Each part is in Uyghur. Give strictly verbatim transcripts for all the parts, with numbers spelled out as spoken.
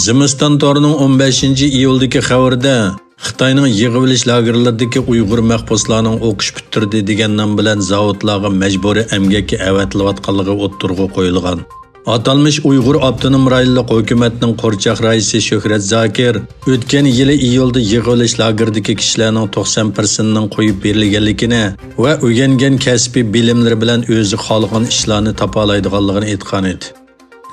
زىمىستان تورىنىڭ ئون بەشىنچى ئىيۇلدىكى خەۋىرىدە، خىتاينىڭ يىغىۋېلىش لاگېرلىرىدىكى ئۇيغۇر مەھبۇسلارنىڭ ئوقۇش پۈتتۈردى دېگەن نام بىلەن زاۋۇتلارغا مەجبۇرىي ئەمگەككە ئەۋەتىلىۋاتقانلىقى ئوتتۇرىغا قويۇلغان. ئاتالمىش ئۇيغۇر ئاپتونوم رايونلۇق ھۆكۈمەتنىڭ قورچاق رەئىسى شۆھرەت زاكىر ئۆتكەن يىلى ئىيۇلدا يىغىۋېلىش لاگېرىدىكى كىشىلەرنىڭ توقسان پىرسەنتىنىڭ قويۇپ بېرىلگەنلىكىنى ۋە ئۆگەنگەن كەسپىي بىلىملىرى بىلەن ئۆزى خالىغان ئىشلارنى تاپالايدىغانلىقىنى ئېيتقانىدى.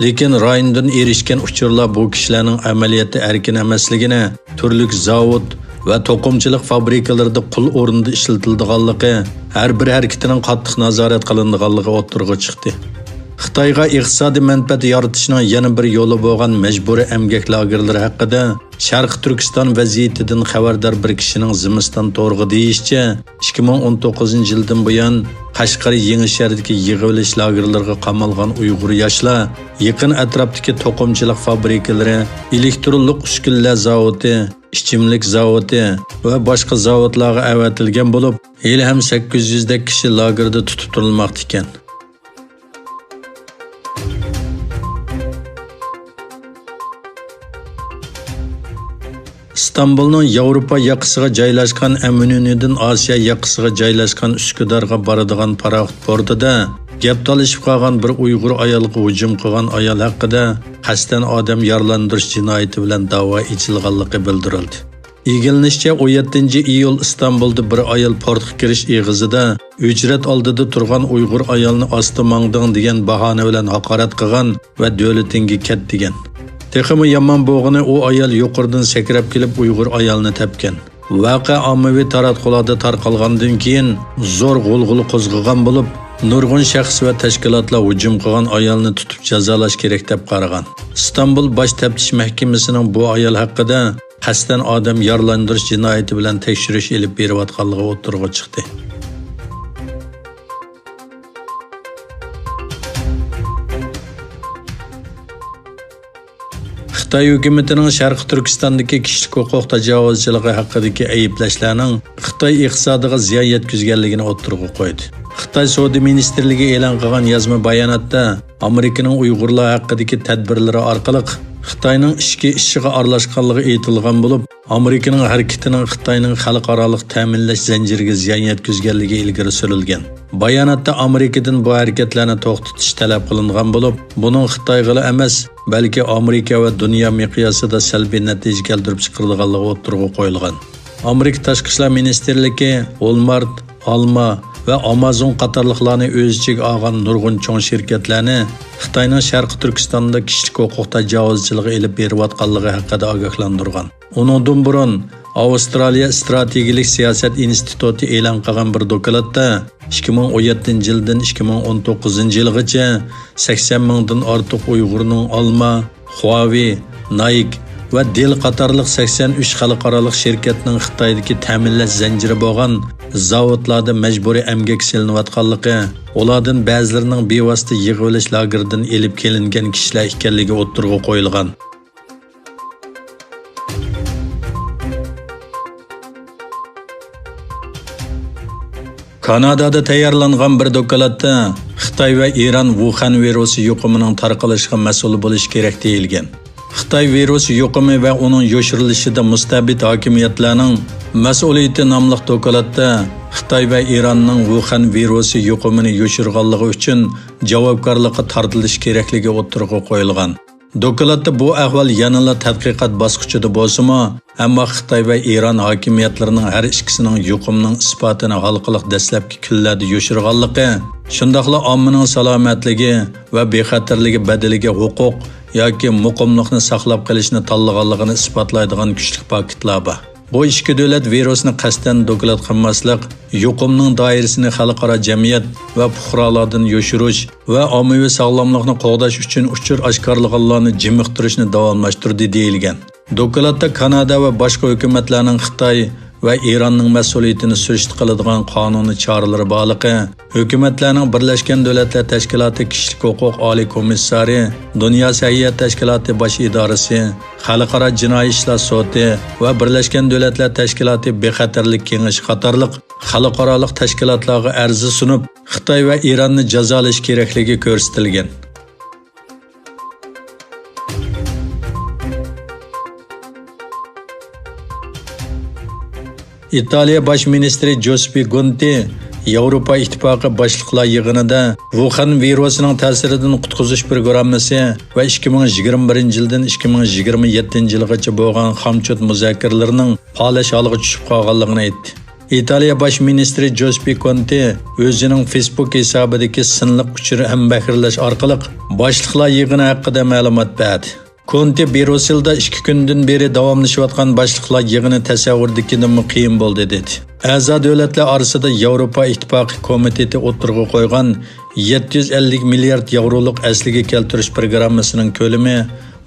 لېكىن رايوندىن ئېرىشكەن ئۇچۇرلار بۇ كىشىلەرنىڭ ئەمەلىيەتتە ئەركىن ئەمەسلىكىنى، تۈرلۈك زاۋۇت ۋە توقۇمىچىلىق فابرىكىلىرىدا قۇل ئورنىدا ئىشلىتىلىدىغانلىقى، ھەر بىر ھەرىكىتىنىڭ قاتتىق نازارەت قىلىنىدىغانلىقى ئوتتۇرىغا چىقتى. خىتايغا ئىقتىسادىي مەنپەئەت يارىتىشنىڭ يەنە بىر يولى بولغان مەجبۇرىي ئەمگەك لاگېرلىرى ھەققىدە شەرقىي تۈركىستان ۋەزىيىتىدىن خەۋەردار بىر كىشىنىڭ زىمىستان تورىغا دېيىشىچە، ئىككى مىڭ ئون توققۇزىنچى يىلدىن بۇيان قەشقەر يېڭىشەھىرىدىكى يىغىۋېلىش لاگېرلىرىغا قامالغان ئۇيغۇر ياشلار يېقىن ئەتراپتىكى توقۇمىچىلىق فابرىكىلىرى، ئېلېكترونلۇق ئۈسكۈنىلەر زاۋۇتى، ئىچىملىك زاۋۇتى ۋە باشقا زاۋۇتلارغا ئەۋەتىلگەن بولۇپ، ھېلىھەم سەككىز يۈزدەك كىشى لاگېردا تۇتۇپ تۇرۇلماقتا ئىكەن. ئىستانبۇلنىڭ ياۋروپا ياقىسىغا جايلاشقان ئەمىنۆنىدىن ئاسىيا ياقىسىغا جايلاشقان ئۈسكۈدارغا بارىدىغان پاراخوت پورتىدا گەپ تالىشىپ قالغان بىر ئۇيغۇر ئايالغا ھۇجۇم قىلغان ئايال ھەققىدە قەستەن ئادەم يارىلاندۇرۇش جىنايىتى بىلەن داۋا ئېچىلغانلىقى بىلدۈرۈلدى. ئىگىلىنىشىچە، ئون يەتتىنچى ئىيۇل ئىستانبۇلدا بىر ئايال پورتقا كىرىش ئېغىزىدا ھۆجرەت ئالدىدا تۇرغان ئۇيغۇر ئايالنى «ئاستا ماڭدىڭ» دېگەن باھانە بىلەن ھاقارەت قىلغان ۋە «دۆلىتىڭگە كەت» دېگەن. تېخىمۇ يامان بولغىنى، ئۇ ئايال يۇقىرىدىن سەكرەپ كېلىپ ئۇيغۇر ئايالنى تەپكەن. ۋەقە ئاممىۋى تاراتقۇلاردا تارقالغاندىن كېيىن زور غۇلغۇلا قوزغىغان بولۇپ، نۇرغۇن شەخس ۋە تەشكىلاتلار ھۇجۇم قىلغان ئايالنى تۇتۇپ جازالاش كېرەك دەپ قارىغان. ئىستانبۇل باش تەپتىش مەھكىمىسىنىڭ بۇ ئايال ھەققىدە قەستەن ئادەم يارىلاندۇرۇش جىنايىتى بىلەن تەكشۈرۈش ئېلىپ بېرىۋاتقانلىقى ئوتتۇرىغا چىقتى. خىتاي ھۆكۈمىتىنىڭ شەرقىي تۈركىستاندىكى كىشىلىك ھوقۇق تاجاۋۇزچىلىقى ھەققىدىكى ئەيىبلەشلەرنىڭ خىتاي ئىقتىسادىغا زىيان يەتكۈزگەنلىكىنى ئوتتۇرىغا قويدى. خىتاي سودا مىنىستىرلىكى ئېلان قىلغان يازما باياناتتا، ئامېرىكىنىڭ ئۇيغۇرلار ھەققىدىكى تەدبىرلىرى ئارقىلىق خىتاينىڭ ئىچكى ئىشىغا ئارىلاشقانلىقى ئېيتىلغان بولۇپ، ئامېرىكىنىڭ ھەرىكىتىنىڭ خىتاينىڭ خەلقئارالىق تەمىنلەش زەنجىرىگە زىيان يەتكۈزگەنلىكى ئىلگىرى سۈرۈلگەن. باياناتتا ئامېرىكىدىن بۇ ھەرىكەتلەرنى توختىتىش تەلەپ قىلىنغان بولۇپ، بۇنىڭ خىتايغىلا ئەمەس، بەلكى ئامېرىكا ۋە دۇنيا مىقياسىدا سەلبىي نەتىجە كەلتۈرۈپ چىقىرىدىغانلىقى ئوتتۇرىغا قويۇلغان. ئامېرىكا تاشقى ئىشلار مىنىستىرلىكى ۋولمارت، ئالما ۋە ئامازون قاتارلىقلارنى ئۆز ئىچىگە ئالغان نۇرغۇن چوڭ شىركەتلەرنى خىتاينىڭ شەرقىي تۈركىستاندا كىشىلىك ھوقۇق تاجاۋۇزچىلىقى ئېلىپ بېرىۋاتقانلىقى ھەققىدە ئاگاھلاندۇرغان. ئۇنىڭدىن بۇرۇن، ئاۋسترالىيە ئىستراتېگىيىلىك سىياسەت ئىنستىتۇتى ئېلان قىلغان بىر دوكلاتتا، ئىككى مىڭ ئون يەتتىنچى يىلدىن ئىككى مىڭ ئون توققۇزىنچى يىلغىچە سەكسەن مىڭدىن ئارتۇق ئۇيغۇرنىڭ ئالما، خۇاۋېي، نايك ۋە دېل قاتارلىق سەكسەن ئۈچ خەلقئارالىق شىركەتنىڭ خىتايدىكى تەمىنلەش زەنجىرى بولغان زاۋۇتلاردا مەجبۇرىي ئەمگەككە سېلىنىۋاتقانلىقى، ئۇلاردىن بەزىلىرىنىڭ بىۋاسىتە يىغىۋېلىش لاگېرىدىن ئېلىپ كېلىنگەن كىشىلەر ئىكەنلىكى ئوتتۇرىغا قويۇلغان. كانادادا تەييارلانغان بىر دوكلاتتا خىتاي ۋە ئىران ۋۇخەن ۋىرۇسى يۇقۇمىنىڭ تارقىلىشىغا مەسئۇل بولۇشى كېرەك دېيىلگەن. خىتاي ۋىرۇسى يۇقۇمى ۋە ئۇنىڭ يوشۇرۇلۇشىدا مۇستەبىت ھاكىمىيەتلەرنىڭ مەسئۇلىيىتى ناملىق دوكلاتتا خىتاي ۋە ئىراننىڭ ۋۇخەن ۋىرۇسى يۇقۇمىنى يوشۇرغانلىقى ئۈچۈن جاۋابكارلىققا تارتىلىش كېرەكلىكى ئوتتۇرىغا قويۇلغان. دوكلاتتا بۇ ئەھۋال يەنىلا تەتقىقات باسقۇچىدا بولسىمۇ، ئەمما خىتاي ۋە ئىران ھاكىمىيەتلىرىنىڭ ھەر ئىككىسىنىڭ يۇقۇمنىڭ ئىسپاتىنى ھالقىلىق دەسلەپكى كۈنلەردە يوشۇرغانلىقى، شۇنداقلا ئاممىنىڭ سالامەتلىكى ۋە بىخەتەرلىكى بەدىلىگە ھوقۇق ياكى مۇقىملىقنى ساقلاپ قېلىشنى تاللىغانلىقىنى ئىسپاتلايدىغان كۈچلۈك پاكىتلار بار. بۇ ئىككى دۆلەت ۋىرۇسنى قەستەن دوكلات قىلماسلىق، يۇقۇمنىڭ دائىرىسىنى خەلقئارا جەمئىيەت ۋە پۇقرالاردىن يوشۇرۇش ۋە ئاممىۋى ساغلاملىقنى قوغداش ئۈچۈن ئۇچۇر ئاشكارىلىغانلارنى جىمىقتۇرۇشنى داۋاملاشتۇردى، دېيىلگەن. دوكلاتتا كانادا ۋە باشقا ھۆكۈمەتلەرنىڭ خىتاي ۋە ئىراننىڭ مەسئۇلىيىتىنى سۈرۈشتە قىلىدىغان قانۇنىي چارىلىرى بارلىقى، ھۆكۈمەتلەرنىڭ بىرلەشكەن دۆلەتلەر تەشكىلاتى كىشىلىك ھوقۇق ئالىي كومىسسارى، دۇنيا سەھىيە تەشكىلاتى باش ئىدارىسى، خەلقئارا جىنايى ئىشلار سوتى ۋە بىرلەشكەن دۆلەتلەر تەشكىلاتى بىخەتەرلىك كېڭىشى قاتارلىق خەلقئارالىق تەشكىلاتلارغا ئەرز سۇنۇپ، خىتاي ۋە ئىراننى جازالاش كېرەكلىكى كۆرسىتىلگەن. ئىتالىيە باش مىنىستىرى جوسېپى كونتې ياۋروپا ئىتتىپاقى باشلىقلار يىغىنىدا ۋۇخەن ۋىرۇسىنىڭ تەسىرىدىن قۇتقۇزۇش پروگراممىسى ۋە ئىككى مىڭ يىگىرمە بىرىنچى يىلدىن ئىككى مىڭ يىگىرمە يەتتىنچى يىلغىچە بولغان خامچوت مۇزاكىرىلىرىنىڭ پالەچ ھالغا چۈشۈپ قالغانلىقىنى ئېيتتى. ئىتالىيە باش مىنىستىرى جوسېپى كونتې ئۆزىنىڭ فېيسبۇك ھېسابىدىكى سىنلىق ئۇچۇر ھەمبەھىرلەش ئارقىلىق باشلىقلار يىغىنى ھەققىدە مەلۇمات بەردى. كونتې بريۇسسېلدا ئىككى كۈندىن بېرى داۋاملىشىۋاتقان باشلىقلار يىغىنى تەسەۋۋۇردىكىدىنمۇ قىيىن بولدى، دېدى. ئەزا دۆلەتلەر ئارىسىدا ياۋروپا ئىتتىپاقى كومىتېتى ئوتتۇرىغا قويغان يەتتە يۈز ئەللىك مىليارد ياۋرولۇق ئەسلىگە كەلتۈرۈش پروگراممىسىنىڭ كۆلىمى،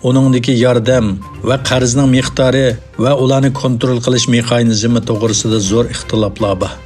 ئۇنىڭدىكى ياردەم ۋە قەرزنىڭ مىقدارى ۋە ئۇلارنى كونترول قىلىش مېخانىزمى توغرىسىدا زور ئىختىلاپلار بار.